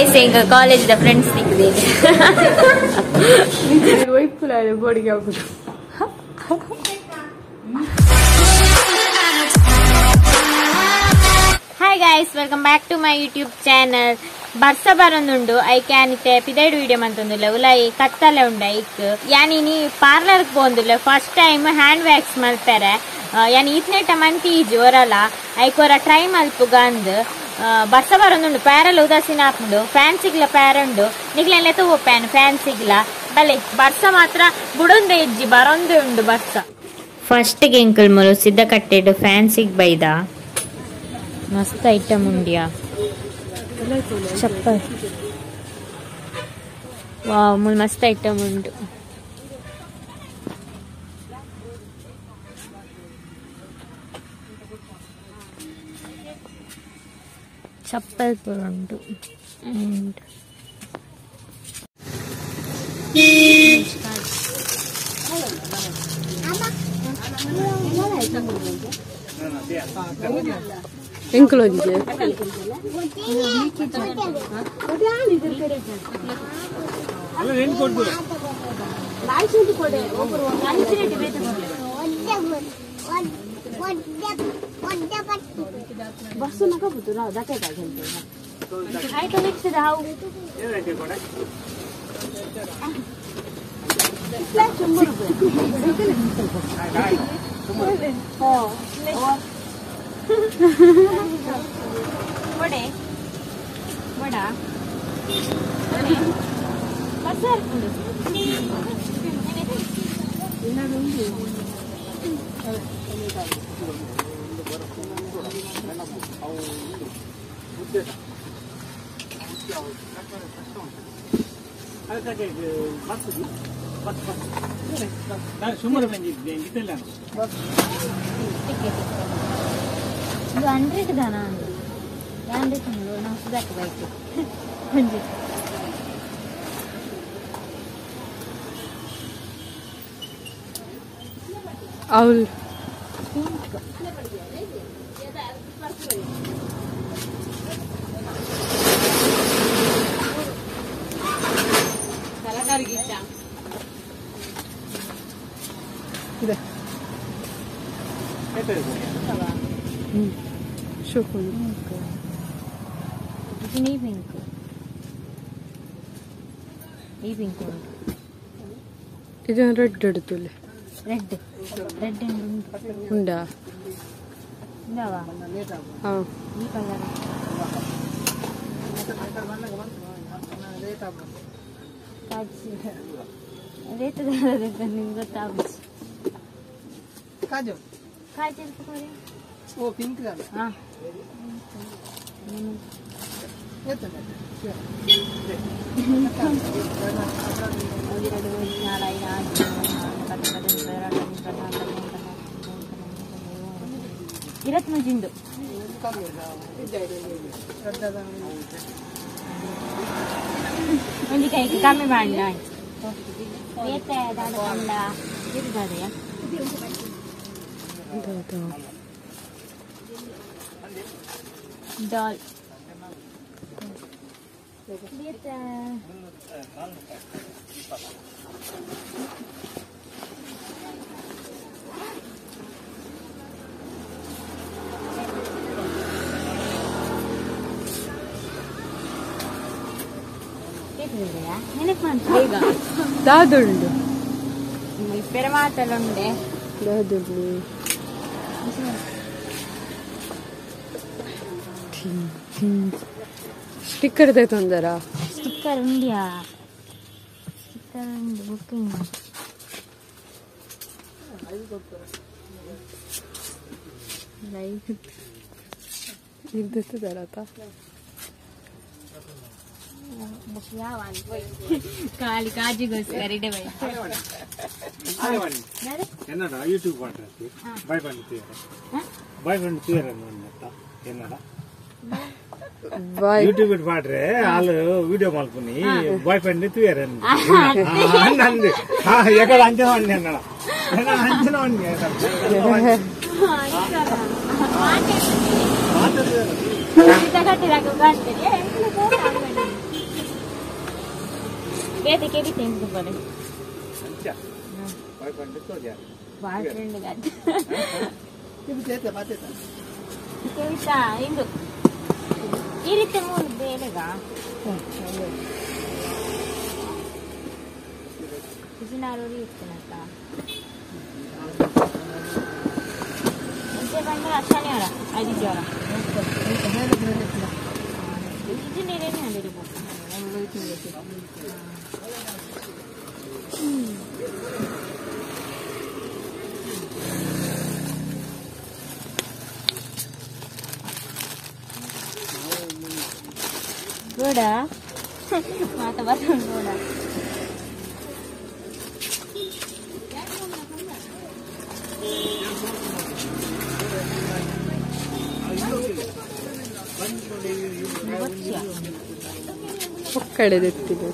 Guys, ಎಂಕ college the friends ನಿಕ್ಕಿದೆ. Hi guys, welcome back to my YouTube channel. ಬರ್ಸ ಬರೊಂದುಂಡು I can ಇತ್ತೆ ಪಿದೈಡ್ video ಮಂತೊಂದುಲ್ಲ ಉಲಾಯಿ ಕತ್ತಲೆ ಉಂಡು ಐಕ್ ಯಾನಿನಿ ಪಾರ್ಲರ್ ಪೋಂದುಲ್ಲ ಫಸ್ಟ್ ಟೈಮ್ ಹ್ಯಾಂಡ್ ವ್ಯಾಕ್ಸ್ ಮಲ್ಪೆರೆ ಯಾನ್ ಈತ್ನೇಟ ಮಂತಿ ಈಜಿ ಒರಲ ಐಕ್ ಒರ ಟ್ರೈ ಮಲ್ಪುಗ ಅಂದ್ ಬರ್ಸ ಬರೊಂದುಂಡು ಪ್ಯಾರಲ್ ಉದಾಸೀನ ಆಪುಂಡು ಫ್ಯಾನ್ಸಿಗ್ಲ ಪ್ಯಾರುಂಡು ನಿಕ್ಲೆಲ್ಲ ತೂವು ಪ್ಯಾನ್ ಫ್ಯಾನ್ಸಿಗ್ಲ ಬಲೆ ಬರ್ಸ ಮಾತ್ರ ಬುಡೊಂದೇ ಇಜ್ಜಿ ಬರೊಂದೇ ಉಂಡು ಬರ್ಸ ಫಸ್ಟ್ ಗೆಂಕಲ್ ಮುಲು ಸಿದ್ಧ ಕಟ್ಟೆಡ್ ಫ್ಯಾನ್ಸಿಗ್ ಬೈದ ಮಸ್ತ್ ಐಟಮ್ ಉಂಡಿಯಾ ಚಪ್ಪಲ್ ವಾವ್ ಮುಲ್ ಮಸ್ತ್ ಐಟಮ್ ಉಂಡು ಚಪ್ಪಲ್ ಪೂರ ಉಂಡು ಅಂಡ್ ಎಂಕಲೊಂಜಿ ವಡೆ ವಡಾ ಬಸ್ಸಾರು ಇದು 100 ದಾನ ಅಂದೆ ತಿಂಗಳು ನಾವು ಸುಧಾಕ ಬೈಕ್ ಒಂಜಿ ಅವಲ್ ಪಿಂಕ್ ಇದೆ ಪಿಂಕ್ ಈ ಪಿಂಕ್ ಈ ಪಿಂಕ್ ಉಂಟು ಇದು ರೆಡ್ എടുത്തുല്ലേ ರೆಡ್ ರೆಡ್ ಉಂಡಾ ಉಂಡವಾ ಹಾ ಈ ಕಲರ್ ರೇಟ್ ನಿಮ್ಗೆ ಗೊತ್ತಾಗುದು ಕಾಜು ಕಾಜು ಓ ಪಿಂಕ್ ಹಾ ಇರತ್ ಮುಜಿಂಡು ಒಂಜಿ ಕೈಗೆ ಕಮ್ಮಿ ಮಾಡಿ ಬೇತೆ ದಾದ ಕಂಡ ಇದು ದಾದೆಯಾ ಡಾಲ್ ದಾದುಂಡು ಪೆರಮಾತಲುಂಡೆ ದಾದುಂಡು ಸ್ಟಿಕ್ಕರ್ ತೊಂದರ ಸ್ಟಿಕ್ಕರ್ ಉಂಡಿಯಾ ಸ್ಟಿಕ್ಕರ್ ಉಂಡು ಬುಕ್ಕಿಂಗ್ ಇರ್ದಿತ್ತದರತ ಖಾಲಿ ಕಾಜಿಗೋಸ್ಕರ ಇಡೆ ಬೈ ಎನ್ನಡ ಯೂಟ್ಯೂಬ್ ಮಾಡ್ರಿ ಬಾಯ್ ಫ್ರೆಂಡ್ ತೀರ ಬಾಯ್ ಫ್ರೆಂಡ್ ತೀರ ಎನ್ನಡ ಯೂಟ್ಯೂಬ್ it ಮಾಡ್ರೆ ಅಲ್ಲಿ ವಿಡಿಯೋ ಮಾಡ್ಕೊನಿ ಬಾಯ್ ಫ್ರೆಂಡ್ ತೀರ ನಂದು ಎಕಡ ಅಂಚನ వండి అన్నాడు అంచనా వండి ಬೇತೆ ಕೆಬಿತೆ ಎಂತ ಬರೆ ಅಂಚ ಬಾಯ್ ಫ್ರೆಂಡ್ ತೋಜ ಬಾಯ್ ಫ್ರೆಂಡ್ ಗಾದ ಕೆಬಿತೆ ಬಾತೆತ ಕೆಬಿತಾ ಇಂದು ಈ ರೀತಿ ಮೂರು ಬೇರೆಗ ಬಿಸಿನಾರೂರಿ ಇರ್ತನಕ್ಕ ಅಂಚೆ ಬಂದ್ರೆ ಶನಿವಾರ ಐದು ವಾರ ಇಂಜಿನಿಯರಿಂಗ್ ಹಂಡಿರ್ಬೇಕು. ಗೋಡ ಮಾತ ಬರ್ತಾನೆ ಗೋಡ. ಒಕ್ಕಡೆ ತೆತ್ತಿದೆ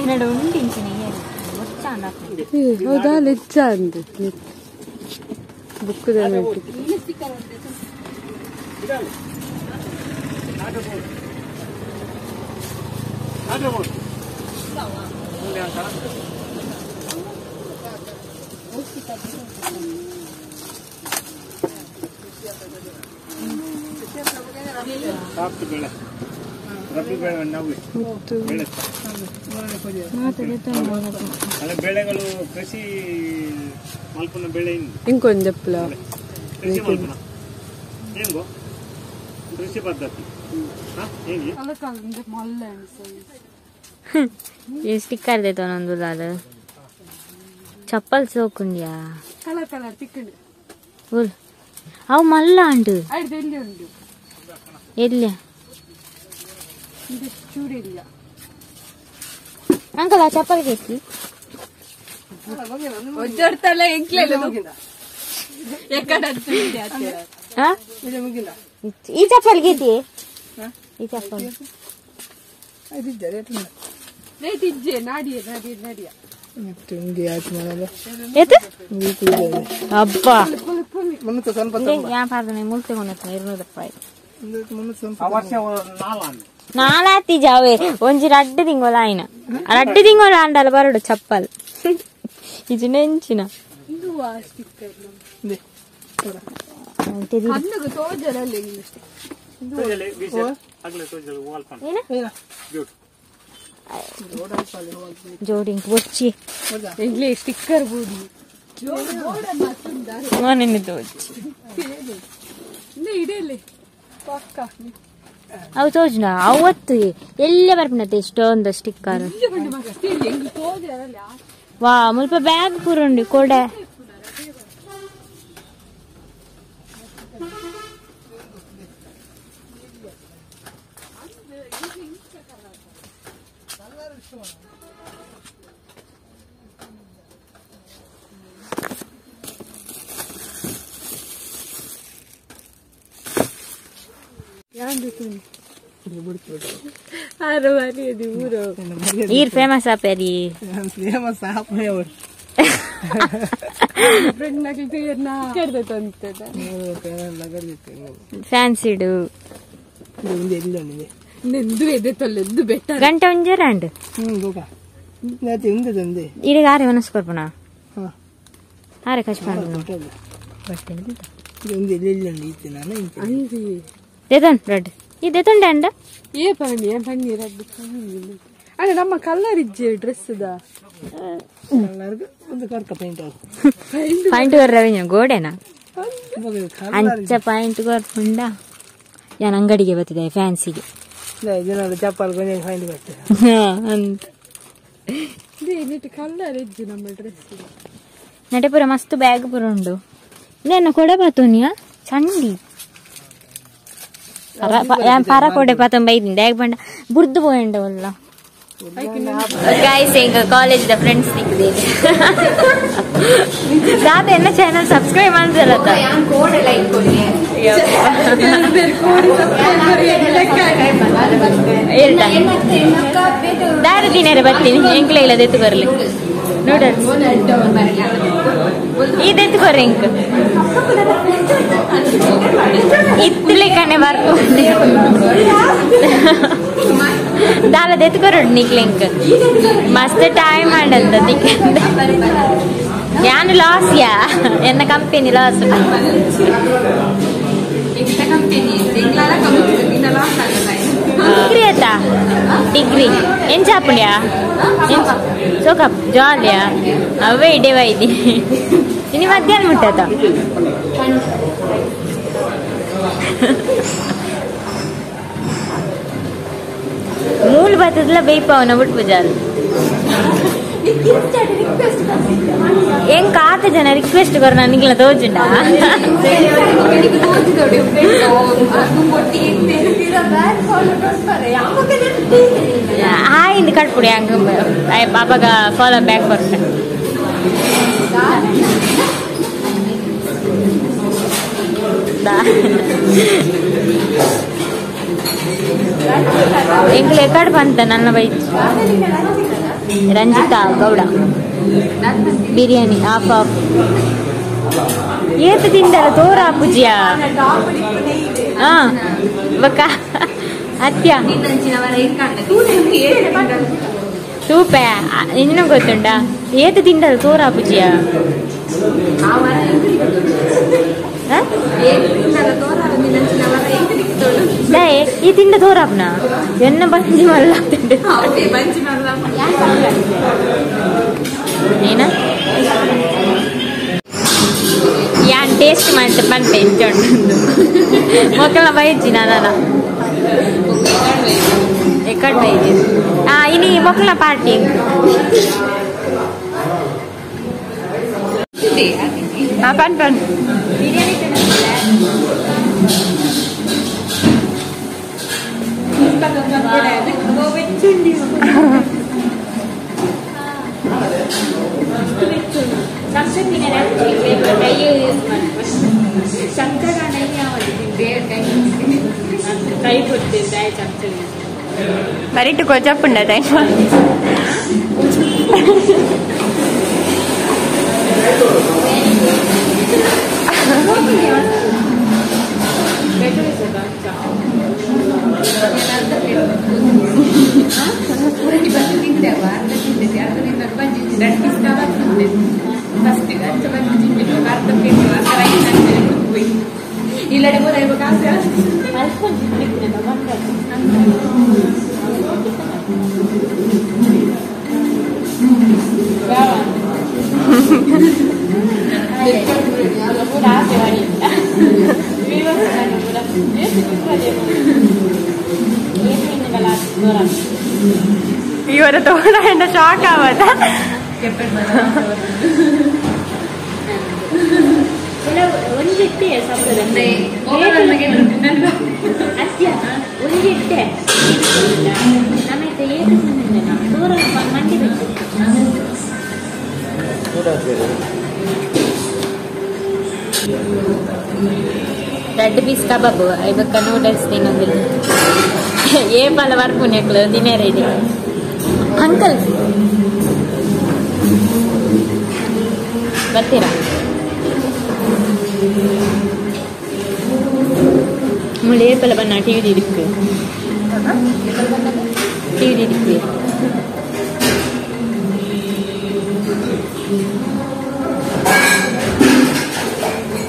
ಎರಡು ಉಂಡು ಇಂಚಿನ ಹೌದಾ ಲೆಚ್ಚ ಅಂದು ಬುಕ್ ಬೆಳೆಗಳು ಕೃಷಿ ಮಲ್ಪುನ ಬೆಳೆ ಇಂಕೊಂಜಪ್ಪಲ ಕೃಷಿ ಮಲ್ಪುನ ಹೆಂಗೋ ಕೃಷಿ ಪದ್ಧತಿ ಹೇಗೆ ಈ ಸ್ಟಿಕ್ಕರ್ ದೇತೊಂದು ಅದು ಚಪ್ಪಲ್ ಸೋಕುಂಡ್ಯಾ ಕಲರ್ ಕಲರ್ ತಿಕ್ಕಂಡು ಉಲ್ ಅವು ಮಲ್ಲ ಉಂಟು ಎಲ್ಲಿ ಉಂಟು ಎಲ್ಲಿ ಚೂಡಿಲ್ಲ ಅಂಕಲ್ ಆ ಚಪ್ಪಲ್ ಕೇತಿ ಒಜ್ಜಡ್ತಲ್ಲ ಎಂಕ್ಲೆಲ್ಲ ಈ ಚಪ್ಪಲ್ ಗೀತಿ ಈ ಚಪ್ಪಲ್ ರೇಟ್ ಇಜ್ಜೆ ನಾಡಿಯ ನಾಡಿಯ ನಾಡಿಯ ಅಬ್ಬಾ ಮುಲ್ತೆ 200 ರೂಪಾಯಿ ನಾಲಾತಿ ಜಾವೆ ಒಂಜಿ ರಡ್ಡು ತಿಂಗಳ ಆಯ್ನ ರಡ್ಡು ತಿಂಗಳ ಅಂಡಲ ಬರಡು ಚಪ್ಪಲ್ ಇದು ನೆಂಚಿನ ಜೋಡಿ ಬೊಚ್ಚಿ ಸ್ಟಿಕ್ಕರ್ ಬೂಡಿ ಅವು ತೋಜುನ ಅವತ್ತು ಎಲ್ಲೇ ಬರ್ಪಿನತ್ತೆ ಇಷ್ಟೊಂದು ಸ್ಟಿಕ್ಕರ್ ವಾ ಮುಲ್ಪ ಬ್ಯಾಗ್ ಪೂರ ಉಂಡು ಕೊಡೆ ಈರ್ ಫೇಮಸ್ ಆಪೇರಿ ಫೇಮಸ್ ಆಪೇ ಅವರು ಫ್ಯಾನ್ಸಿಡು ಗಂಟೆ ಒಂಜರ ಅಂಡು ಇಡೀ ಆರೆ ಮನಸ್ಕೊರ್ಪಣ ಆರೆ ಖರ್ಚು ಬಟ್ಟೆ ದೇತನ್ ರೆಡ್ ಈ ದೇತುಂಡೆ ಅಂಡ ಏ ಪಣ್ಣಿ ಪಣ್ಣಿ ರೆಡ್ ಅಣ್ಣ ನಮ್ಮ ಕಲರ್ ಇಜ್ಜೆ ಡ್ರೆಸ್ the ಒಂದು ಕರ್ಕ ಪೈಂಟ್ ಪಾಯಿಂಟ್ ಬರ್ರವಿನ ಗೋಡೆನಾ ಅಂಚ ಪಾಯಿಂಟ್ ಗೊರ್ಪುಂಡ ಯಾನ್ ಅಂಗಡಿಗೆ ಬತ್ತಿದೆ ಫ್ಯಾನ್ಸಿಗೆ ಚಪ್ಪಲ್ ಕೊಂಚ ಫೈಂಡ್ ಬರ್ತದೆ ಅಂತ ಕಲರ್ ಇಜ್ಜೆ ನಮ್ಮ ಡ್ರೆಸ್ ನಟೆಪುರ ಮಸ್ತ್ ಬ್ಯಾಗ್ ಪೂರ ಉಂಡು ನೇನ ಕೊಡೆ ಬಾತೋನಿಯಾ ಚಂಡಿ ಪರ ಕೊಡೆ ಪಾತೊಂಬ ಐದಿಂಡ ಯಾಕೆ ಬಂಡ ಬುರ್ದು ಪೋಯಂಡ ಒಲ್ಲ ಗೈಸ್ ಎಂಗ ಕಾಲೇಜ್ the friends ನಿಕ್ಕಿದೆ ದಾದ ಎನ್ನ ಚಾನೆಲ್ ಸಬ್ಸ್ಕ್ರೈಬ್ ಮಾಡ್ತಾರತ್ತ ಯಾನ್ ಕೋಡ್ ಎಲ್ಲ ಇಟ್ಕೊಡಿ ಹೇಳ್ತಾ ದಾರ ದಿನರೆ ಬರ್ತೀನಿ ಎಂಕ್ಲ ಇಲ್ಲ ದೆತ್ತು ಬರಲಿ ನೂಡಲ್ಸ್ ಈ ದೆತ್ತು ಕೊರ್ರಿ ಎಂಕ್ ಇತ್ತಲೆ ಬರ್ಪು ದಾಲ ದೆತ್ತು ಕೊರಡು ನಿಕ್ಲೆಂಕ್ ಮಸ್ತ್ ಟೈಮ್ ಆಂಡಂತ ನಿಕ್ ಯಾನು ಲಾಸ್ ಯಾ ಎನ್ನ ಕಂಪನಿ ಲಾಸ್ ಡಿಗ್ರಿ ಆತಾ ಡಿಗ್ರಿ ಎಂಚ ಆಪುಂಡ್ಯಾ ಸೋಕಪ್ ಜಾಲಿಯಾ ಅವೇ ಇಡೇ ವೈದಿ ಇನಿ ಮಧ್ಯಾಹ್ನ ಮುಟ್ಟತ ಮೂಲ ಬತ್ತದಲ್ಲ ಬೇಯ್ಪಾವನ ಬಿಟ್ಟು ಪೂಜಾರು ಎಂಕ್ ಆತ ಜನ ರಿಕ್ವೆಸ್ಟ್ ಕೊರ ನನಗಿಲ್ಲ ತೋಜುಂಡ ಹಾಯ್ ಇಂದ ಕಟ್ಬಿಡಿ ಹಂಗ ಪಾಪಗ ಫಾಲೋ ಬ್ಯಾಕ್ ಕೊರ್ತೆ ಎಂಕ್ಲು ಎಕಡ್ ಬಂತ ನನ್ನ ಬೈಚ್ ರಂಜಿತಾ ಗೌಡ ಬಿರಿಯಾನಿ ಆಫ್ ಆಫ್ ಏತು ತಿಂದಲ್ಲ ತೋರ ಪೂಜ್ಯ ಹಾ ಬಕ್ಕ ಅತ್ಯ ತೂಪೆ ಇನ್ನು ಗೊತ್ತುಂಡ ಏತು ತಿಂದಲ್ಲ ತೋರ ಪೂಜ್ಯ ಈ ತಿಂಡ ತೋರಾಪ್ನ ಎನ್ನ ಬಂಜಿ ಮಲ್ಲ ಏನ ಯಾನ್ ಟೇಸ್ಟ್ ಮಾಡ್ತೆ ಪಂಪೆ ಇಂಚೊಂಡು ಮೊಕ್ಕಲ ಬೈಜಿ ನಾನ ಎಕ್ಕಡ್ ಬೈಜಿ ಇನಿ ಮೊಕ್ಕಲ ಪಾರ್ಟಿ ಪನ್ ಪನ್ ಬಿರಿಯಾನಿ ಬರಿಟು ಕೊಚ್ಚಪ್ಪುಂಡ ಟೈಮ್ ಇವರ ತೋಡ ಶಾಕ್ ಆವತ್ತ ರೆಡ್ ಪೀಸ್ ಕಬಾಬ್ ಇವಕ್ಕ ನೂಡಲ್ಸ್ ತಿನ್ನೋದಿಲ್ಲ ಏ ಪಲ ವರ್ಪುಣ್ಯಕ್ಲು ದಿನೇರ ಇದೆ ಅಂಕಲ್ ಬರ್ತೀರಾ ಮುಳ್ಳು ಏಪಲ ಬಣ್ಣ ಟಿವಿ ಇருக்கு ಟಿವಿ ಇருக்கு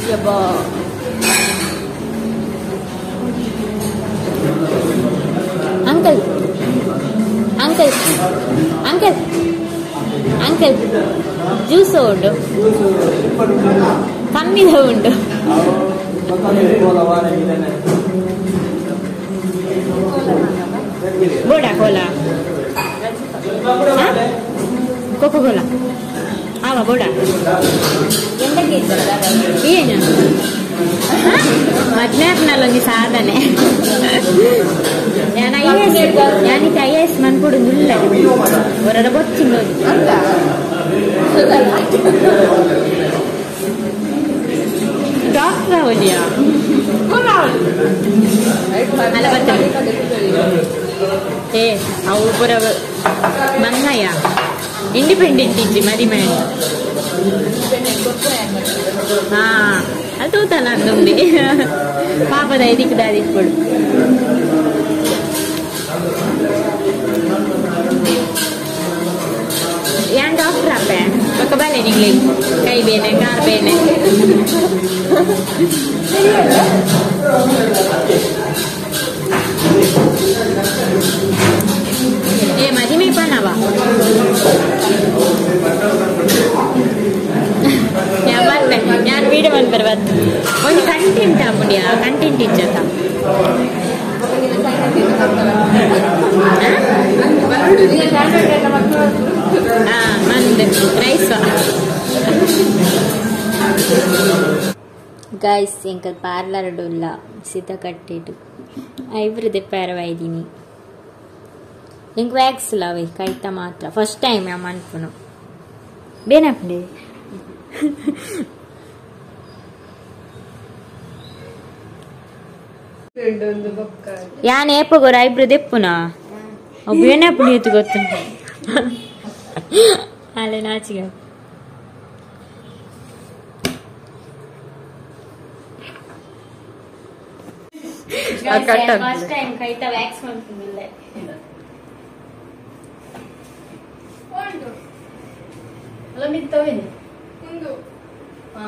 ಯಬ್ಬಾ uncle uncle uncle uncle juice ಉಂಟು ಕಮ್ಮಿದ ಉಂಟು ಬೋಡಾ ಕೋಲಾ ಕೋಕೋ ಕೋಲಾ ಆವ ಬೋಡಾ ಏನು ಮದ್ನಾಕ್ನಲ್ಲೊಂದು ಸಾಧನೆ. ಯಾನಿತ I S ಮನ್ಪುಡು ನುಲ್ಲ ಹೊರರ ಬೊಚ್ಚಿಂಗ್ ಡಾಕ್ಟರ್ ಅವಲಿಯಾ ಅಲ್ಲ ಬರ್ತದೆ ಏ ಅವು ಪುರ ಮಂಗಯ್ಯ ಇಂಡಿಪೆಂಡೆಂಟ್ ಇಜ್ಜಿ ಮರಿ ಮೇಡ ಹಾ ಅದು ತೂತಲ್ಲ ಅಂದುಂಬಿ ಪಾಪದ ಇದಕ್ಕೆ ದಾದಿಟ್ಕೊಡು ಯಾನ್ ಡಾಕ್ಟರ್ ಅಪ್ಪೆ ಪಕ್ಕ ಬಲ್ಲೆ ನಿಂಗ್ಲಿ ಕೈ ಬೇನೆ ಕಾರ್ ಬೇನೆ ಏ ಮದಿಮೆ ಪನವ ഞാൻ വീഡിയോ ಬಂದ್ಬರ ಬತ್ತು ಒಂದು ಕಂಟೆಂಟ್ ಆಪುಂಡಿಯಾ ಕಂಟೆಂಟ್ ಇಚ್ಚತ್ತ ಮಂದ್ ರೈಸ್ ಗೈಸ್ ಎಂಕಲ್ ಪಾರ್ಲರ್ ಉಲ್ಲ ಸಿತ ಕಟ್ಟಿಟ್ಟು ಐಬ್ರು ದೆಪ್ಪಾರವಾಯಿದ್ದೀನಿ ಎಂಕ್ ವ್ಯಾಕ್ಸ್ ಲವೆ ಕೈತ ಮಾತ್ರ ಫಸ್ಟ್ ಟೈಮ್ ಅಮ್ಮ ಅನ್ಪುನು ಬೇನಪ್ಪಂಡಿ ಯಾನ್ ಏಪಗೋರ ಐಬ್ರು ದೆಪ್ಪುನಾ ಬೇನಪ್ಪಂಡಿ ಇತ್ತು ಗೊತ್ತು ಅಲ್ಲೇ ನಾಚಿಗೆ ಫಸ್ಟ್ ಟೈಮ್ ಕೈತ ವ್ಯಾಕ್ಸ್ ಮಾಡ್ಕೊಂಡಿಲ್ಲ ಅಲ್ಲ ಮಿತ್ತವೇನೆ ಒಂದು ಹಾ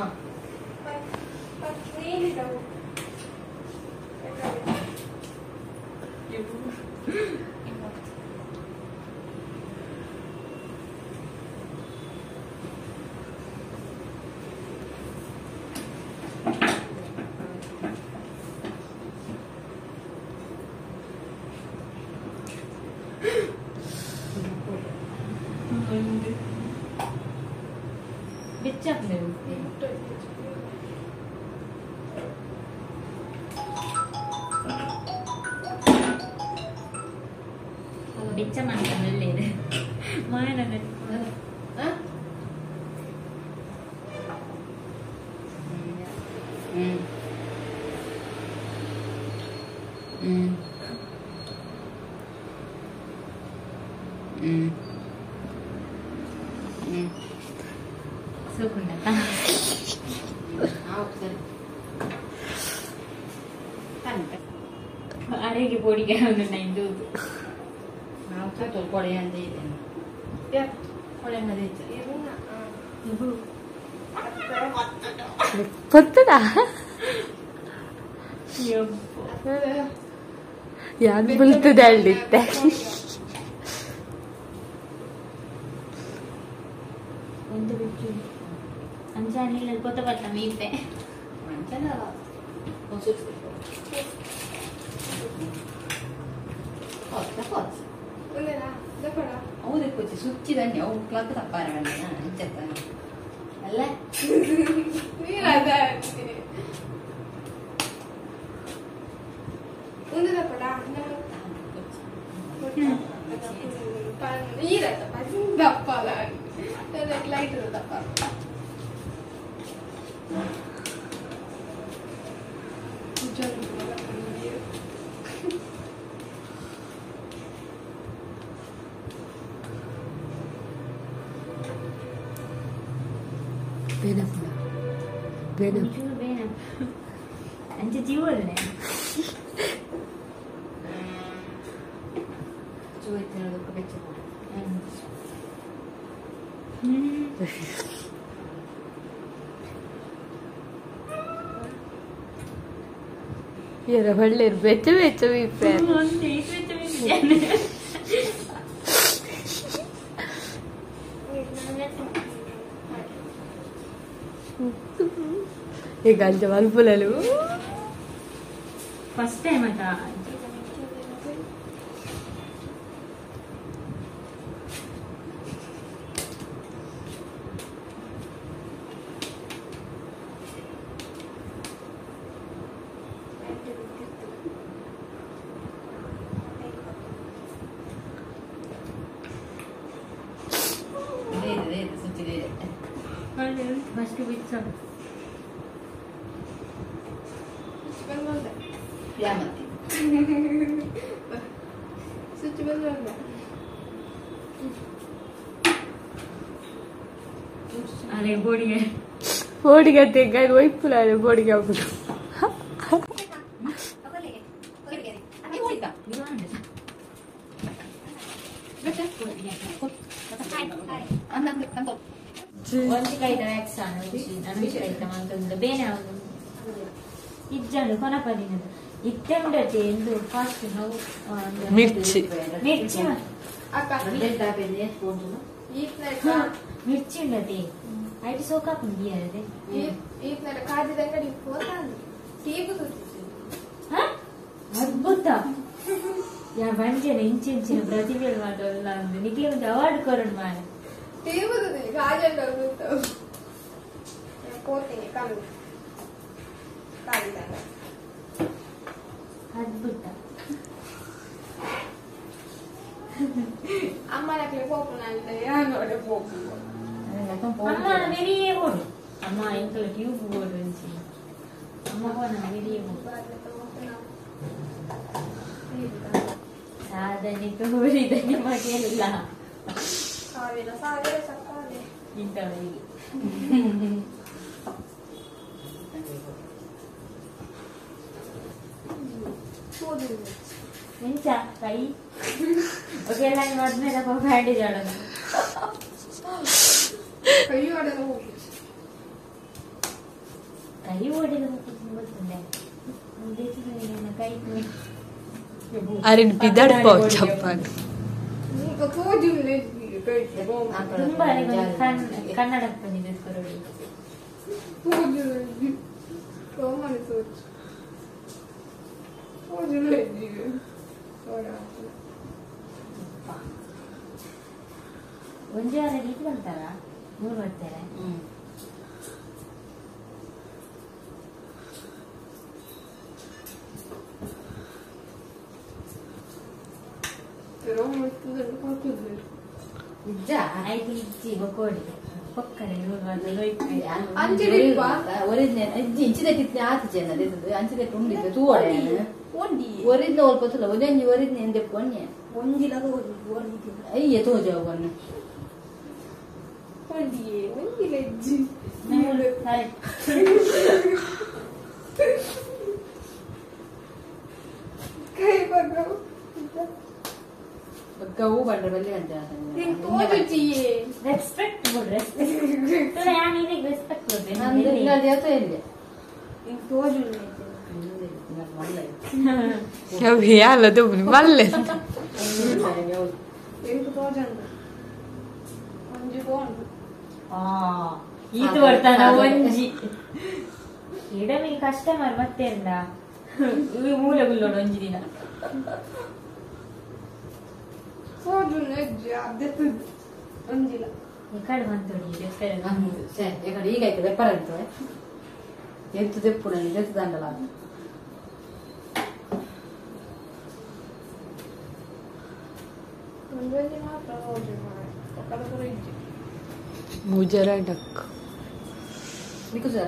ಬೆಚ್ಚ ಮಾಡ್ಕೊಂಡು ಮಾಯನ ಸೋಕುಂಡತ್ತ ಅರೆಗೆ ಪೊಡಿಗೆ ಒಂದು ನೈಂದು ಗೊತ್ತದಾ ಯಾರು ಬುಲ್ತದೆ ಅಲ್ಲಿತ್ತೆ ಒಂದು ಬಿಟ್ಟು ಅಂಜಾನಿಲ್ಲ ಗೊತ್ತ ಬರ್ತಾ ಮೀಪೆ ಸುಚ್ಚಿದಂಗೆ ಅವು ಪ್ಲಗ್ ತಪ್ಪಾರ ಅಂಚತ್ತ ಅಲ್ಲ ಅಂಚೆ ಜೀವಲ್ಲೇ ಒಳ್ಳೆ ಬೆಚ್ಚ ಬೆಚ್ಚ ಈಗ ಅಂಚೆ ಮಲ್ಪುಲಲು ಫಸ್ಟ್ ಟೈಮ್ ಅಂತ ಫಸ್ಟ್ ಬಿಚ್ಚೋಣ. ಸ್ವಿಚ್ ಬಂದ್ ಅರೆ ಬೋಡಿಗೆ ಬೋಡಿಗೆ ತೆಗ್ಗ ಒಯ್ಪುಲ ಬೋಡಿಗೆ ಹೋಗುದು. ಒಂಜಿ ಕೈತ ವ್ಯಾಕ್ಸ್ ಅನುಷ್ ಕೈತ ಮಂತೊಂದು ಬೇನೆ ಆವೊಂದು ಇಜ್ಜಂಡು ಕೊನಪದಿನದು ಇತ್ತೆ ಉಂಡತೆ ಎಂದು ಫಾಸ್ಟ್ ನಾವು ಮಿರ್ಚಿ ಮಿರ್ಚಿ ಮಿರ್ಚಿ ಉಂಡತೆ ಐಟ್ ಸೋಕಾಪುಂಡು ಬಿಯರದೆ ಅದ್ಭುತ ಯಾ ಬಂಜೆನ ಇಂಚಿಂಚಿನ ಪ್ರತಿಭೆ ಮಾಡೋಲ್ಲ ಅಂದು ನಿಕ್ಲೆ ಒಂದು ಅವಾರ್ಡ್ ಕೊರಡು ಮಾಡ ಅದ್ಭುತ. ಅಮ್ಮ வெளியே ಓಡು ಅಮ್ಮ ಎಂಕಲ ಟ್ಯೂಬ್ ಓಡು ಅಂಚಿ ಅಮ್ಮ ಹೋನ வெளியே ಓಡು ಸಾಧನೆ ತೋರಿದ ನಿಮಗೆಲ್ಲ ಇಂಥವರಿಗೆ. ಎಂಚ ಕೈ ಒಕೆಲ್ಲ ಮದ್ಮೇಲೆ ಬ್ಯಾಂಡೇಜ್ ಆಡೋದು. ಕೈ ಓಡಿದ ಗೊತ್ತುಂಡೆ ಕೈ. ಅರೆ ಬಿದಡ್ಪ ಚಪ್ಪಾನ್ ತುಂಬಾ ಕನ್ನಡಕ್ಕೆ ಬಂದಿದೆ ಕೊರಡಿ. ಒಂದೇ ವಾರ ಇದು ಬಂತಾರ ಮೂರು ಬರ್ತಾರೆ. ಆಯ್ತು ಇಜ್ಜಿ ಬೊಕ್ಕೋಡಿ ಪಕ್ಕನೆ ರೆಸ್ಪೆಕ್ಟ್ ಕೊಡು, ರೆಸ್ಪೆಕ್ಟ್ ರೆಸ್ಪೆಕ್ಟ್ ಮಲ್ಲೆ ಈತು ಬರ್ತಾನ ಒಂಜಿ ಎಡಮಿ ಕಸ್ಟಮರ್ ಮತ್ತೆ ಮೂಲೆ ಗುಲ್ಲೋಡು ಒಂಜಿ ದಿನ ಎಕಡೆ ಬಂತೋಡಿ ಈಗ ಆಯ್ತು ವೆಪ್ಪರ್ ಅಂತ ಎತ್ತು ತೆಪ್ಪು ನನಗೆ ಎತ್ತು ದಂಡಲ ಮುಜರ ಡಕ್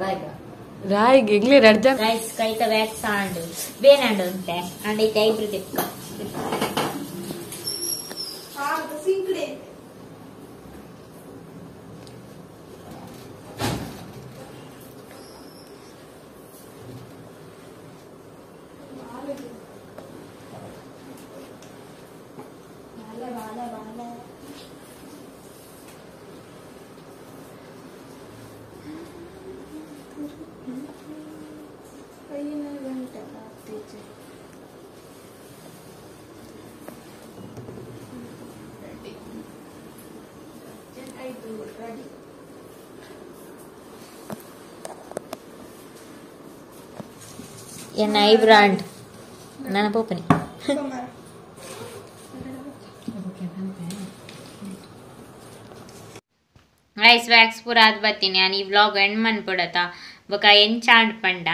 ರಾಯ್ಕ ರಾಯ್ಗೆ ಎಂಗ್ಲೇ ರಡ್ಜ ರೈಸ್ ಕೈತ ವ್ಯಾಕ್ಸ್ ಆಂಡು ಬೇನಾಂಡು ಉಂಟೆ ಅಂಡ್ ಐತೆ ಐಬ್ರು ತೆಕ್ಕ ಎನ್ನ I brand ನನ್ನ ಪೋಪನಿ ರೈಸ್ ವ್ಯಾಕ್ಸ್ ಪೂರ ಅದು ಬತ್ತೀನಿ ನಾನು ಈ ವ್ಲಾಗ್ ಎಂಡ್ ಮನ್ಪುಡತ ಬೊಕ ಎಂಚಾಂಡ್ ಪಂಡ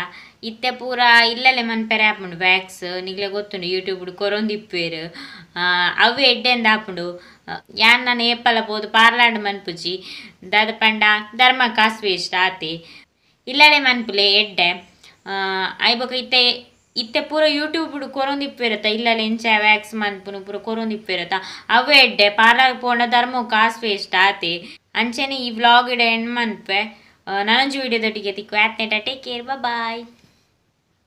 ಇತ್ತೆ ಪೂರ ಇಲ್ಲಲೆ ಮನ್ಪೆರೆ ಆಪುಂಡು ವ್ಯಾಕ್ಸ್ ನಿಗ್ಲೆ ಗೊತ್ತುಂಡು ಯೂಟ್ಯೂಬ್ ಕೊರೊಂದಿಪ್ಪೇರು ಅವು ಎಡ್ಡೆಂದ ಆಪುಂಡು ಯಾನ್ ನಾನು ಏಪಲ ಪೋದು ಪಾರ್ಲಾಂಡ್ ಮನ್ಪುಜಿ ದಾದ ಪಂಡ ಧರ್ಮ ಕಾಸು ವೇಸ್ಟ್ ಆತೆ ಇಲ್ಲಲೆ ಮನ್ಪುಲೆ ಎಡ್ಡೆ ಐಬೊಕ ಇತ್ತೆ ಇತ್ತೆ ಪೂರ ಯೂಟ್ಯೂಬ್ ಕೊರೊಂದಿಪ್ಪೇರತ್ತ ಇಲ್ಲಲೆ ಎಂಚ ವ್ಯಾಕ್ಸ್ ಮನ್ಪುನು ಪೂರ ಕೊರೊಂದಿಪ್ಪೇರತ್ತ ಅವೇ ಎಡ್ಡೆ ಪಾರ್ಲರ್ ಪೋಂಡ ಧರ್ಮ ಕಾಸು ವೇಸ್ಟ್ ಆತೆ ಅಂಚನೆ ಈ ವ್ಲಾಗ್ ಇಡ ಎಂಡ್ ಮನ್ಪೆ ನನೊಂಜಿ ವಿಡಿಯೋದೊಟ್ಟಿಗೆ ತಿಕ್ಕು ಆತ್ನೇಟ ಟೇಕ್ ಕೇರ್ ಬಾಯ್.